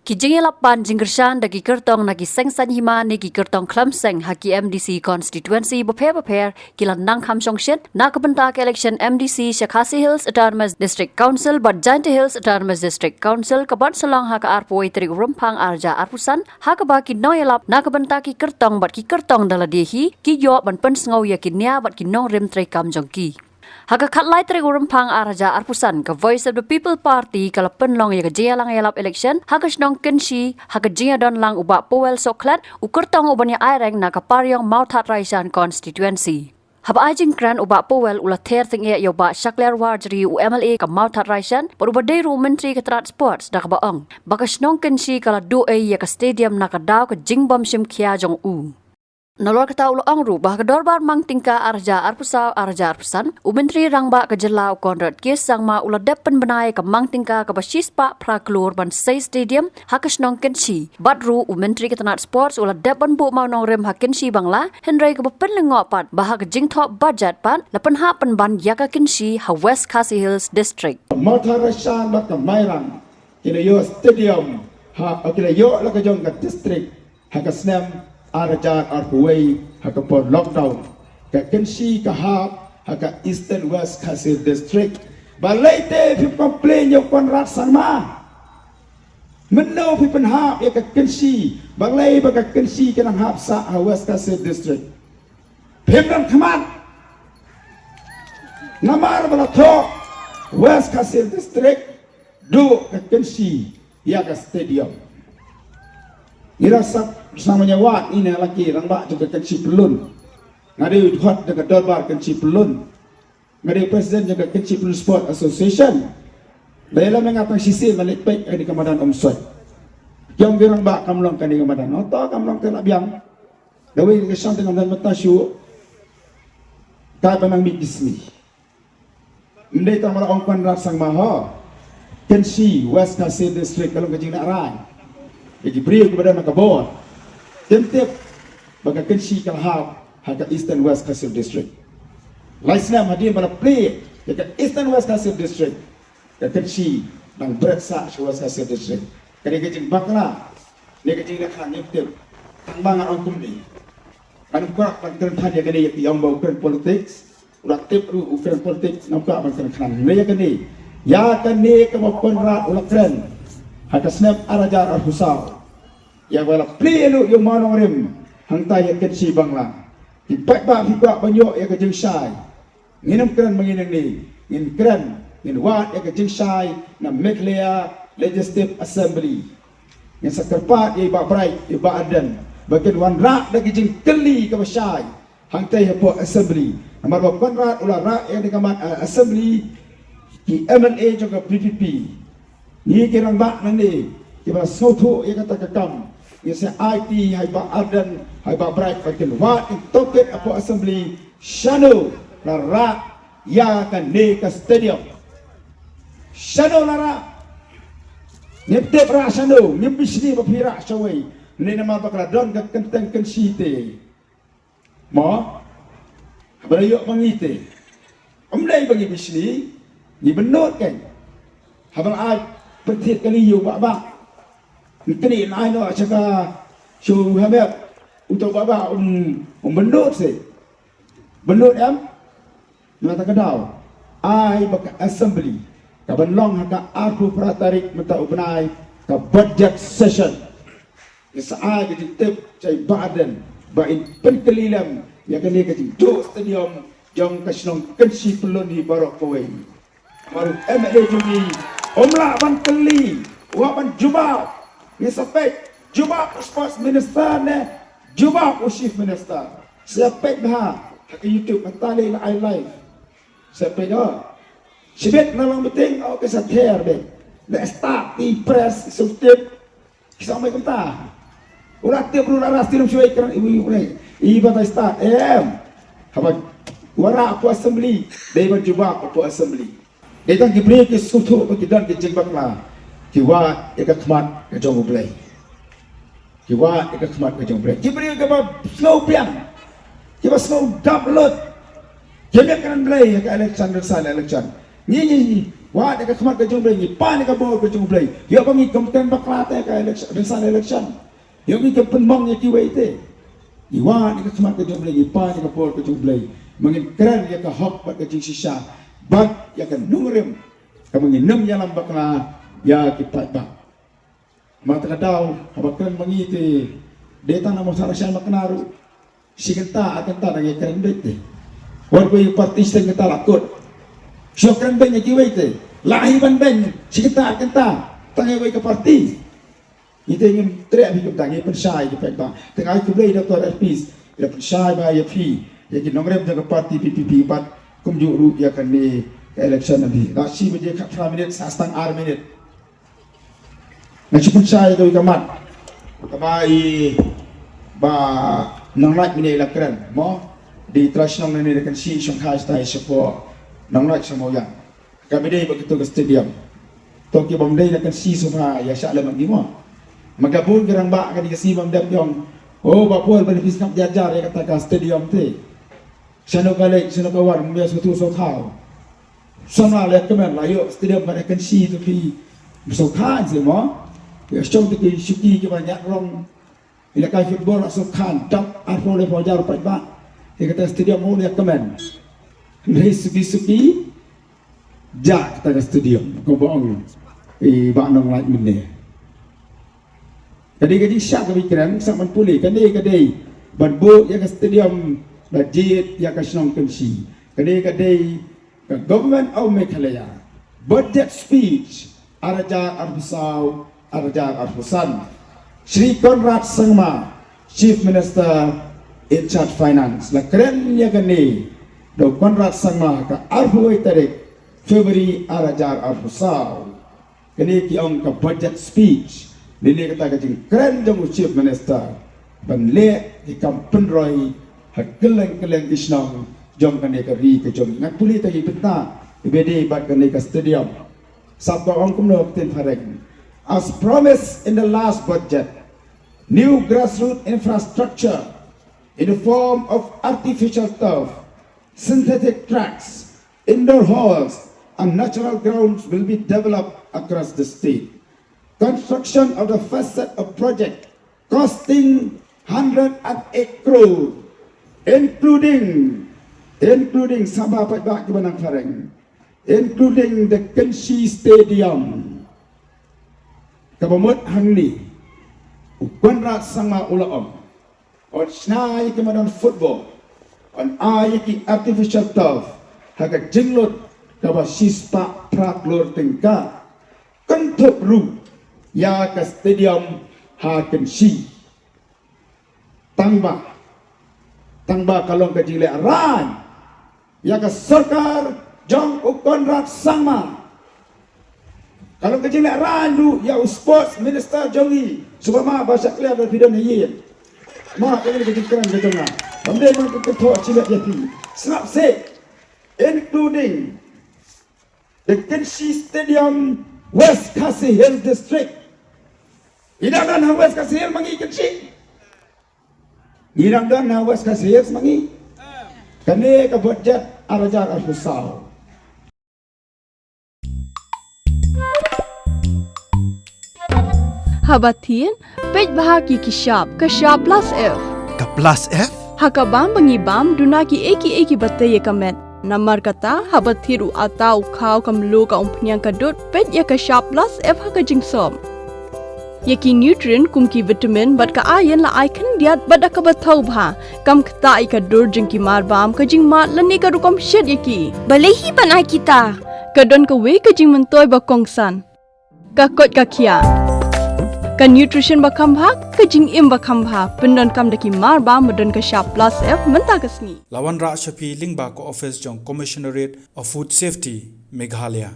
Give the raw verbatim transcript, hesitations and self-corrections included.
Ki jingïalap pan jingkyrshan da ki kyrtong na ki seng saiñ hima ne ki kyrtong khlem seng ha ki M D C constituency bapher bapher ki la nang kham shongshit na ka bynta ka election M D C sha Khasi Hills Autonomous District Council bad Jaintia Hills Autonomous District Council ka ban sa long ha ka arphew wei tarik u Rymphang ar hajar arphew san, ha kaba ki nongïalap na ka bynta ki kyrtong bad ki kyrtong da lade hi ki ïoh ban pynsngew ïa ki nia bad ki nongrim treikam jong ki. Ha ka khatlai tarik u Rymphang ar hajar arphew san, ka Voice of the People Party ka la pynlong ïa ka jingïalang ïalap election ha ka shnong Kynshi, ha ka jingïadon lang u Bah Powell Sohkhlet, u kyrtong u ban ïa aireng na ka Pariong Mawthadraishan constituency. Haba ai jingkren, u Bah Powell u la ther tyngeh ïa u Bah Shakliar Warjri, u M L A ka Mawthadraishan bad uba dei ruh u Myntri ka tnat Sports, da kaba ong ba ka shnong Kynshi ka la duh ei ïa ka stadium na ka daw ka jingbym shim khia jong u. Nalor kata u la ong ruh ba ha ka dorbar mang tyngka ar hajar arphew saw ar hajar arphew san, u Myntri Rangbah ka jylla u Conrad K Sangma u la dep pynbna ïa ka mang tyngka kaba shispah phra klur ban sei stadium ha ka shnong Kynshi. Bad ruh u Myntri ka tnat Sports u la dep ban buh mawnongrim ha Kynshi Bangla, hynrei kaba pynlyngngoh pat ba ha ka jingthoh budget pat la pynhap pynban ïa ka Kynshi ha West Khasi Hills District. Mawthadraishan bad ka Mairang ki la ïoh stadium ha, ki la ïoh la ka jong ka district ha ka snem ar hajar arphew wei ha ka por lockdown. Ka Kynshi ka hap ha ka Eastern West Khasi District. Balei te phim complain ïa u Conrad Sangma? Mynno phi pynhap ïa ka Kynshi? Balei ba ka Kynshi ka nang hap sah ha West Khasi District? Phim don khmat. Namar ba la thoh West Khasi District duh ka Kynshi ïa ka stadium. Ngi la sap sa ma ñiawad ine la ki rangbah jong ka Kynshi Pyllun. Nga dei u hot jong ka dorbar Kynshi Pyllun. Nga dei president jong ka Kynshi Pyllun Sport Association. Ba ïalam ïa nga tang shisien, nga leit peit ha kane ka madan Umsoit. Ki ong ki rangbah kam long kane ka madan. Ong to kam long te la biang. Da wei ka shang te ngam don mynta shuh. Ka ba nang mih ki sngi. Ym dei tang ba la ong Conrad Sangma ho. Kynshi West Khasi District ka long ka jingnarai. Ïa ki briew kiba don ha ka bor. Kim tip ba ka Kynshi ka la hap ha ka Eastern West Khasi District. Lai snem hadien ba la plie ïa ka Eastern West Khasi District, ka Kynshi dang bret sah sha West Khasi District. Ka dei ka jingbakla ne ka jingïaleh khnang, ngim tip. Tang ba ngan ong kumne, ngan ym kwah ban kren than ïa kane ïa ki ong ba u kren politics. U la tip ruh u kren politics, ngam kwah ban kren khnang. Hynrei ïa kane, ïa kane kaba u Conrad u la kren ha ka snem ar hajar arphew saw, ïa ba la plie ïa u mawnongrim hangta ïa Kynshi Bangla. Ki paidbah phi kwah ban ïoh ïa ka jingshai. Ngin ym kren ma ngi nangne, ngin kren, ngin wad ïa ka jingshai na Meghalaya Legislative Assembly. Ngin sa kyrpad ïa i Bah Bright, i Bah Ardent, ba kin wanrah da ka jingkylli kaba shai hangtei hapoh Assembly. Namar ba u Conrad u la rah ïa ka mat, eh, Assembly, ki M L A jong ka V P P. Ngi ki rangbah nangne kiba sngewthuh ïa kata ka kam, ngi sa aiti ha i Bah Ardent, ha i Bah Bright, ba kin wad, kin tohkit hapoh Assembly shano la rah ïa kane ka stadium. Shano la rah? Ngim tip rah shano, ngim bishni ba phi rah shawei. Ne namar ba ka la don ka kyrteng Kynshi te. Mo? Haba la ïoh ma ngi te, ym dei ba ngi bishni, ngi bynnud kein. Haba la ai pyrthit kali ïa u Bah Bah, ngi kynnoh ai noh sha ka, sha u Hamed, uto u Bah Bah um, um bynnud se. Bynnud em? Na kata ka daw, ai ba ka Assembly ka ban long ha ka arphew phra tarik mynta u bnai, ka budget session. Ngi sa ai ka jingtip sha i Bah Ardent ba in pynkylli lem ïa kane ka jingduh stadium jong ka shnong Kynshi Pyllun hi baroh kawei. Namar u M L A jong ngi um lah ban kylli, u hap ban jubab. Ngi sa peit, jubab u Sports Minister ne jubab u Chief Minister. Sa peit bha ha ka YouTube, mynta lei la ai live. Sa peit, oh. Shibit na long meeting, oh, ki sa ther beit. La start i press, i sutip. Ki sa ong kumta. U la tip ruh la rah stadium shuwa, kren i, i, i, i ba tai start. Em. Haba wanrah hapoh Assembly, dei ban jubab hapoh Assembly. Dei tang ki briew ki sngewthuh ba ki don ki jingbakla, ki wad ïa ka khmat ka jong U Blei. Ki wad ïa ka khmat ka jong U Blei. Ki briew kiba sngew biang, kiba sngew dap lut, kim ïakren Blei ha ka election, rit sa election. Ngi, ngi, ngi, Wad ïa ka khmat ka jong U Blei, ngi pan ïa ka bor ka jong U Blei. Ïoh ba ngi khlem kren bakla te ka election, ringsan election. Ïoh ngi khlem pynmong ïa kiwei te. Ngi wad ïa ka khmat ka jong U Blei, ngi pan ïa ka bor ka jong U Blei. Ba ngin kren ïa ka hok bad ka jingshisha bad ïa ka nongrim. Kaba ngin ym ïalam bakla ïa ki paidbah. Namar kata ka daw, haba kren ma ngi te, dei tang na Mawthadraishan ba kren ruh. Shi kynta ar kynta dang ïa kren beit te. Wat kawei ka party shi kynta la kut. Shu kren beit ïa kiwei te. La hi ban beiñ shi kynta ar kynta tang ïa kawei ka party. Ngi te ngim treh beit kumta, ngi pynshai ki paidbah. Te nga ai khublei Doctor Airpeace, ïa pynshai bha ïa phi, ïa ki nongrim jong ka party V P P bad kumjuh ruh ïa kane ka election na phi. Nga shi baje khatphra minit, sa stang ar minit. Nga shu pynshai ïa kawei ka mat kaba i Bah Nonglait mynne i la kren, mo? Dei trai shnong nangne da kynshi shongkha shatai shapoh Nonglait sha Mawïang. Kaba dei bad kito ka stadium. To ki bym dei da kynshi sngewbha ïa shah lem bad ngi, mo? Namar ka bun ki rangbah kane ka sngi bym dep ïong. O Bah Paul, balei phi sngap jar jar ïa kata ka stadium te? Shano ka leit, shano ka wan, mem ïa sngewthuh sngewthaw. Samla la kmen la ïoh stadium ba da kynshi, to phi sngewthuh seh, mo? Ïa shong te ki shuki kiba ñiah rong. Ïalehkai football la sngewthuh, dap arphew laiphew hajar paidbah. Ïa kata stadium mo la kmen. Hynrei suki suki jah kata ka stadium, kumba ong i Bah Nonglait mynne. Ka dei ka jingshah kaba i kren, sngap ban pule, kane ka dei ban buh ïa ka stadium ba jied ïa ka shnong Kynshi. Kane ka dei ka Government of Meghalaya budget speech ar hajar arphew saw, ar hajar arphew san. Shri Conrad Sangma, Chief Minister in charge Finance, la kren ïa kane da u Conrad Sangma ha ka arphew wei tarik February ar hajar arphew saw. Kane ki ong ka budget speech. Lane kata ka jingkren jong u Chief Minister ban leh ki kam pynroi ha kylleng kylleng ki shnong jong kane ka ri ka jong ngi. Ngan pule tang i bynta iba dei bad kane ka stadium. Sap ka ong kumno ha ktien phareng. As promised in the last budget, new grassroots infrastructure in the form of artificial turf, synthetic tracks, indoor halls and natural grounds will be developed across the state. Construction of the first set of project costing hundred and eight crore, including, including, sngap bha paidbah kiba nang phareng, including the Kynshi Stadium. Kaba mut hangne, u Conrad Sangma u la ong, yn shna ïa ki madan football, yn ai ïa ki artificial turf ha ka jinglut kaba shispah phra klur tyngka. Kynthup ruh ïa ka stadium ha Kynshi. Tangba, tangba ka long ka jinglehrain ïa ka sorkar jong u Conrad Sangma. Ka long ka jinglehrain ruh ïa u sports minister jong ngi, sngewbha ma ba shah clear da phi don ha ïing. Ma ka long ka jingkren ka jong nga. Bym dei ma ka kynthoh shimet ïa phi. Sngap seh, including the Kynshi Stadium, West Khasi Hills District. Ngi dang don ha West Khasi Hills ma ngi Kynshi? Ngi dang don ha West Khasi Hills ma ngi? Kane ka budget ar hajar arphew saw. Haba thied, peit bha ki ki shap, ka shap plus F. Ka plus F? Ha ka bam ba ngi bam, duna kiei kiei kiba tei ïa ka met. Namar kata, haba thied u atta, u khaw, ka mluh, ka umphniang, ka dud, peit ïa ka shap plus F ha ka jingsop. Ïa ki nutrient kum ki vitamin bad ka iron la ai khyndiat bad da kaba thaw bha. Kam ktah ïa ka dur jong ki mar bam, ka jingmad lane ka rukom shet ïa ki. Balei hi ban ai kita? Ka don kawei ka jingmyntoi ba kongsan. Ka koit ka khiah. Ka nutrition ba kham bha, ka jingim ba kham bha. Pyndonkam da ki mar bam ba don ka shap plus F mynta ka sngi. La wanrah sha phi lyngba ka office jong Commissionerate of Food Safety, Meghalaya.